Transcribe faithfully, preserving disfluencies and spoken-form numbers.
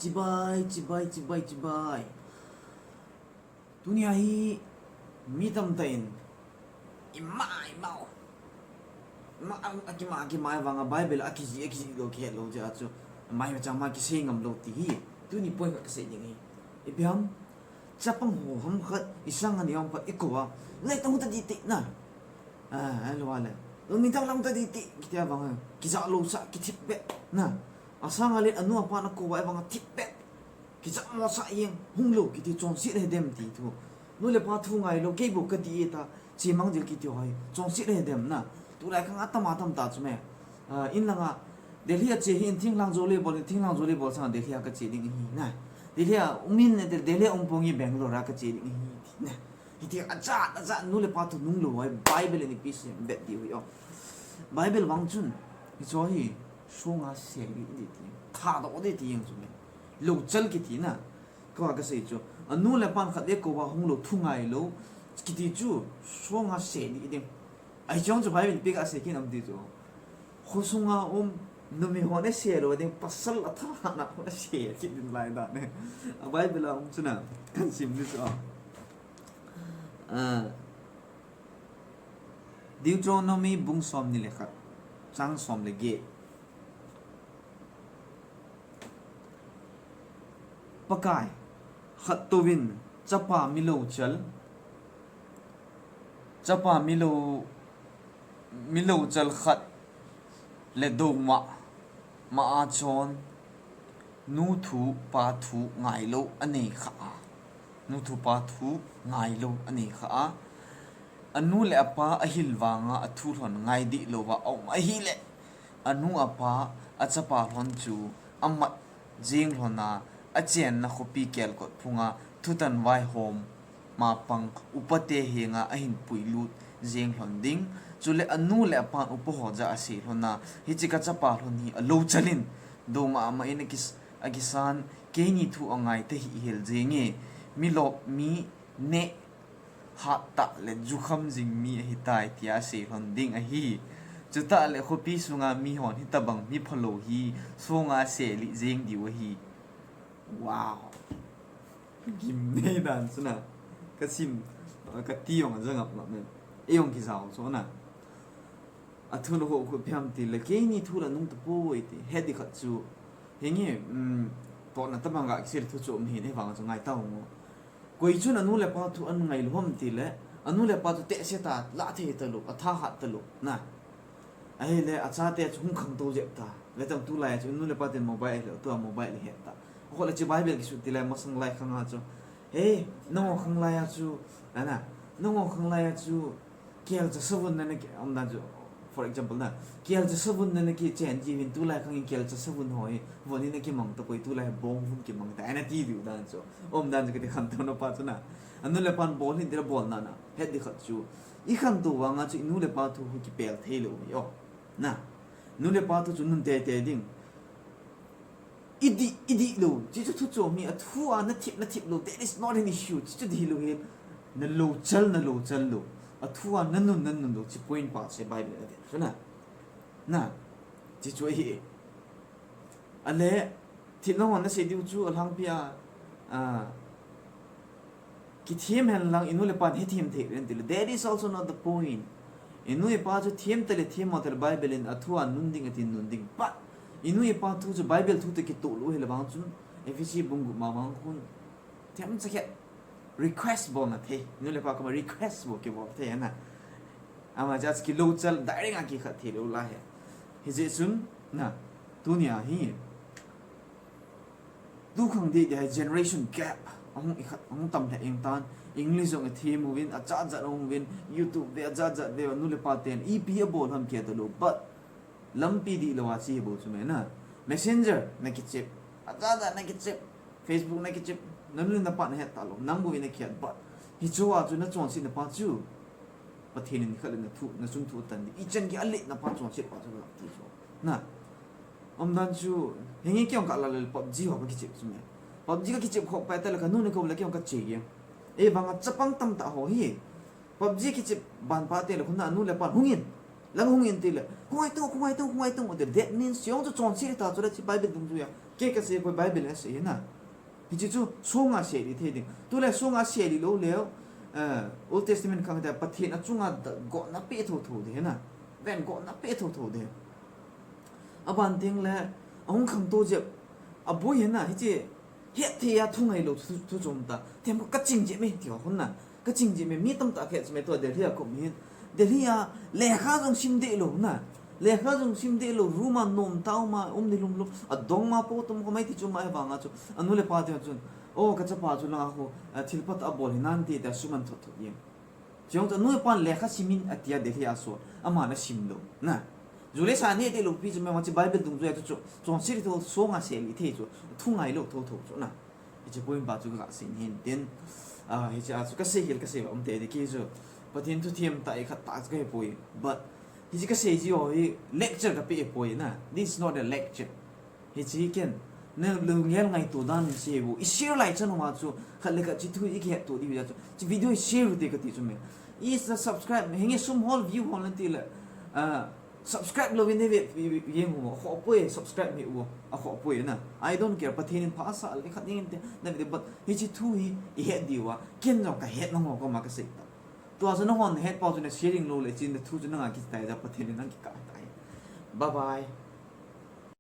Chibai, chibai, chibai, chibai. Tunia hi mi tamtah in ima, ima, ima, a, akima, akima vanga Bible akiji, akiji lou, kihet lou jeh a chu, mai ma chama kisei ngam lou ti hi. Tuni point khat kasei ding ahi. Ipi ham, chapang ho ham khat, isanga ni ham khat ikou a, lai tang ta di ti na. A, a lo le. Lo mi tang lang ta di ti, kitia vanga, kija lou sa, kithip be na. Asanga le anu apa na kou a vanga thip be. Kija mo sa yeng, hung lou kiti chonset le dem ti thu. Nu le pa thu ngai lou, kei bou kati e ta, chimang jil kiti ho hi, chonset le dem na. Tulai khang atama tam ta chu me. A, in langa, Delhi a che hi in thinglang jo le bol, in thinglang jo le bol sang Delhi a kache ding hi na. Delhi a um in ne, Del-, Delhi a um pong hi Bangalore a kache ding hi na. Hiti a cha, a cha, nu le pa thu nung lou, Bible ni pi sem bet di hui o. Bible vang chun, hi cho hi, sunga se di, di ti, tha do di ti yeng chu me. Lo chal kiti na. Ka, kasei chu. Anu le pan khat le kou a hung lou, thu ngai lou. Kiti chu, sunga se di ding. Ai chong chu Bible pi kasei kin am ti chu. Khosunga um, numi ho ne se lou ding, pasal a tha na ho ne se, kiti lai da ne. A Bible a um chu na, kan sim ni chu a. A, Deuteronomy bung som ni le khat, chang som le get. Pakai, khat touvin, chapa mi lo chal, chapa mi lo, mi lo chal khat le doma, ma a chon, nu thu, pa thu ngai lou anei kha a. Nu thu, pa thu ngai lou anei kha a. Anu le apa ahil vanga athu lhon ngai di lou va um ahile. Anu apa achapa lhon chu amat jeng lhon a, achenna khopi kelkot phunga thutan vaihom ma pang upate henga ahin puilut jeng lhon ding. Chule anu le apan upa ho jah a asei lhon a, hiche ka chapa lhon hi alo chalin, doma ama in akis-, akisan, keini thu angai ta hi hel jenge, mi lop mi neh hat tah le jukham jing mi ahitai tia asei lhon ding ahi. Chutah le khopi sunga mi hon hitabang mi phalou hi songa selih jeng diu ahi. Wow. Gim nei dan chu na. Ka sim, ka ti jong a jangap ngap men. Ei jong kijao chu na. A thu na ho khu phiam ti le, keini thu la nung ta poi ti. He di khat chu. Hinge, um, to na ta bang ga kisel thu chu um hin, hivang chu ngai ta ho. Koi chun anu le pa thu an ngai lou ham ti le, anu le pa thu te se ta, la thei ta lou, a tha hat ta lou. Na. Ahile, achate chu hung khangtou jep ta. Ve tang tulai chu, nu le pa ten mobile le, tua mobile le het ta. Akhoh le chu Bible kisut ti lai, masang lai khang a chu. Hey, nangho khang lai a chu, ana, nangho khang lai a chu, kelcha savun nana ki, um dan chu, for example na, kelcha savun nana kichen jiuvin tulai khang in kelcha savun ho hi, von in akimang tapoi tulai bong vun kimang ta, ana ti diu dan chu. Um dan chu kiti khantouna pa chu na. Anu le pan bol hin tira bol na na. Het di khat chu. I khantou vanga chu i nu le pa thu hi kipel thei lou hi o. Na. Nu le pa thu chu nun teitei ding. I dih, i dih lou. Chi chu thu chom hi a thu a na thip, na thip lou. That is not an issue. Chi chu dih lou hi. Na lo chal, na lo chal lou. A thu a na nun, na nun lou. Chi point pa che Bible a vet. Chu na. Na. Chi chu ahi. Ale, thil nangho na sei diu chu alhangpi a, a, kithem hen lang i nu le pan hethem thei ren ti le. That is also not the point. I nu i pa chu them ta le them mo ta le Bible in a thu a nun ding a tin nun ding. But i nu i pa thu chu Bible thu toh kitoh lou hi le vang chun Ephesi bung gup ma vang khun themcha khat request bol na thei. I nu le pa koma request bol kibol thei na. Ama jat kilo chal direct a kikhat thei lou lai hi. Hijeh chun na tunia hi. Tu khang deh deh hi generation gap ahung i khat, ahung tam lheh ing tan. English jong i them uvin, ajat jat ahung uvin, YouTube ve ajat jat ve, nu le pa ten ipi abol ham kihe talou. But lampi dihlou a chi hi bou chu me na. Messenger na kichep, ajat jat na kichep, Facebook na kichep, nanu le napa na het talou, nang bou in na kihet, but hiche a chu na chonset na pa chu. Pathen in khat le na thu, na chung thu atan ding. I chan gei a let na pa chonset pa chu ti chu. Na. Umdan chu, henge kei jong ka la le PUBG ho ka kichep chu me. PUBG ka kichep khop pai ta le ka nu ne ko le kei jong ka che gei. Ei vang a chapang tamtah ho hi. PUBG kichep ban pa te le khun na nu le pa hung in. Lang hung in ti le. Hung ai tung, hung ai tung, hung ai tung. That means jong chu chonset ta chu le chi Bible dung chu ya. Kei kasei poi, Bible a asei na. Hiche chu songa seilih thei ding. Tule songa seilih lou leu, eh, Old Testament khang te Pathen achunga da-, gotna pe thotho ding na. Ven gotna pe thotho ding. Aban teng le, ahung khangtou jep, aboi hi na, hiche, hetthei a thu ngailou thu, thu chom ta. Them kaching jep me, ti ho hun na. Kaching jep me, mi tamtah khet me tua Delhi a kum hin. Delhi a, lekha jong sim deh lou na. Lekha jong sim deh lou, room a nom tau ma, um ni lum lum. Adong ma po tum ko mai ti chu mai vang a chu. Anu le apa te chun. O, kachapa chu langa ho, a, thil phat abol hi nan ti ta suman thot thot yin. Chong chu anu le apan lekha sim in atia Delhi a so. Ama na sim lou. Na. Ju le sa ne deh lou pi chu me ma chi Bible dungjuia chu chu. Chon siri tho songa seilih thei chu. Thu ngailou thotho chu na. Hiche point pa chu kasei hin tin, ah, hiche a chu kasei hel kasei va um te di ki chu. Pathen thu thiam tah i khat tah chu kahe poi. But hiche kasei ji ho hi lecture kape poi na. This is not a lecture. Hiche hi ken. Na lunggel ngaito dan in sei u. I share lai chan ho ma chu. Khat le khat chi thu i kihet to di u ja chu. Chi video i share u te kati chu me. I sa subscribe, hinge sum hol view hol na ti le. Ah, subscribe lou in ve, ve, ve, yeng u, akhoh poi, subscribe me u, akhoh poi na. I don't care, Pathen in pha asah le khat ding inte, na ve, but hiche thu hi, i het diu a, ken jong kahet nangho koma kasei ta. Tua chu nanghon het pau chu na sharing lou le, chin na thu chu nanga kitai ja, Pathen in nang kikah tai. Bye bye.